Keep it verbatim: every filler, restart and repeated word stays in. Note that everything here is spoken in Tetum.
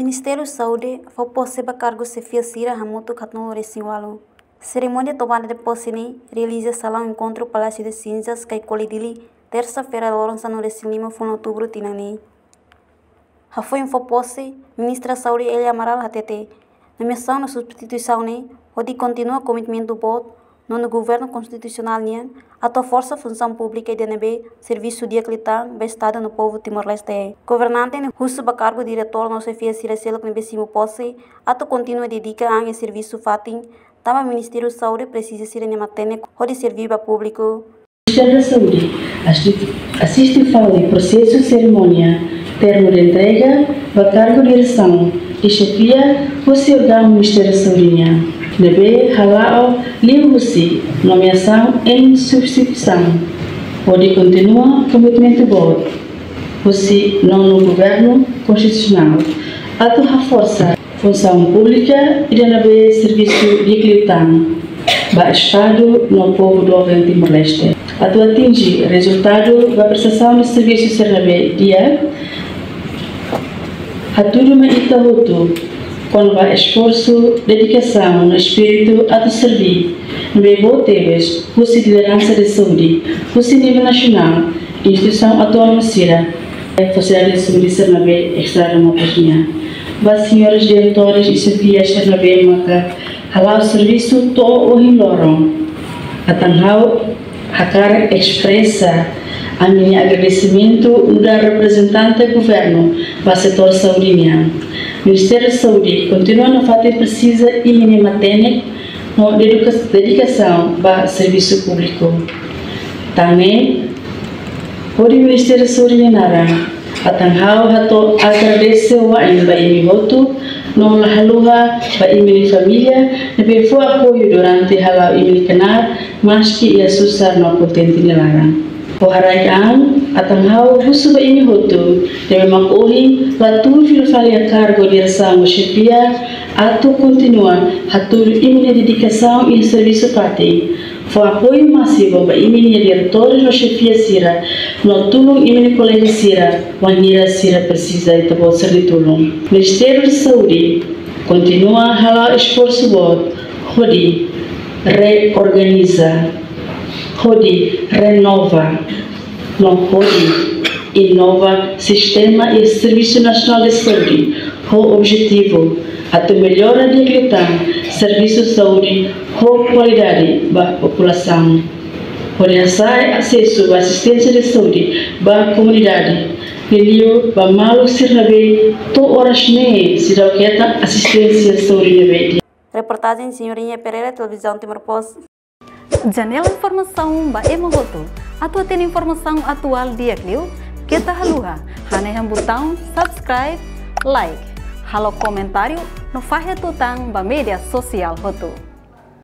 Ministériu Saúde fó pose ba kargu xefia sira hamutuk haatnulu resin ualu. Serimónia tomada de posse ne'e realiza iha salaun enkontru Palácio de Cinzas, Caicoli, Dili, tersa-feira, loron sanulu resin lima fulan outubru tinan ne'e. Hafoin fó pose, Ministra Saúde Elia Amaral hatete, nomeasaun no substituisaun ne'e hodi kontinua komitmentu boot nonu governu konstitusionál nian atu haforsa funsaun públika ida ne'ebé servisu di'ak liután ba Estadu no povu Timor-Leste. Governante ne'e husu ba kargu diretór no xefia sira seluk ne'ebé simu pose atu kontinua dedika an iha servisu fatin, tanba Ministériu Saúde presiza sira-nia matenek hodi serví ba públiku. Ministériu Saúde asiste, asiste fali prosesu serimónia termu de entrega ba kargu diresaun i xefia husi órgaun Ministériu Saúde nian, ne'ebé hala'o liuhusi nomeasaun no substituisaun, hodi kontinua komitmentu boot husi nonu governu konstitusionál atu haforsa funsaun públika ida ne'ebé servisu di'ak liután ba Estadu no povu doben Timor-Leste. Atu atinje rezultadu ba prestasaun de servisu sira ne'ebé di'ak, hatudu mai ita hotu kona-ba esforsu, dedikasaun no espíritu atu serví ne'ebé boot tebes husi lideransa de saúde husi nivel nasionál, instituisaun autónoma sira, fasilidade de saúde sira ne'ebé estrada mota nian. Ba señores diretores i xefia sira ne'ebé maka hala'o servisu to'o ohin loron, atan ha'u hakarak espresa ami-nia agradesimentu nu'udar reprezentante governu ba setór saúde nian. Ministériu Saúde kontinua nafatin presiza imi-nia matenek no dedika-, dedikasaun ba servisu públiku. Tan ne'e, hodi Ministériu Saúde nia naran, atan ha'u hato'o agradese wa'in ba imi hotu, no la haluha ba imi-nia família ne'ebé fó apoiu durante hala'o imi-nia knaar, maski iha susar no kontente nia laran. Fó haraik an, atan ha'u husu ba imi hotu ne'ebé mak ohin la tuur fila fali iha kargu diresaun no xefia, atu kontinua hatudu imi-nia dedikasaun iha servisu fatin. Fó apoiu másimu ba imi-nia diretór no xefia sira, no tulun imi-nia kolega sira wainhira sira presiza ita-boot sira-nia tulun. Ministériu Saúde kontinua hala'o esforsu boot hodi reorganiza, hodi renova no hodi inova sistema iha Servisu Nasionál de Saúde, ho objetivu atu mellora di'ak liután servisu saúde ho kualidade ba populasaun, hodi hasa'e asesu ba asisténsia de saúde ba komunidade, liuliu ba maluk sira ne'ebé to'o oras ne'e seidauk hetan asisténsia saúde ne'ebé di'ak. Reportajen Senhorinha Pereira, Televizaun Timor Post. Janela informasaun ba ema hotu. Atu hatene informasaun atuál di'ak liu, keta haluha hanehan butaun subscribe, like, halo komentáriu no fahe tutan ba média sosiál hotu.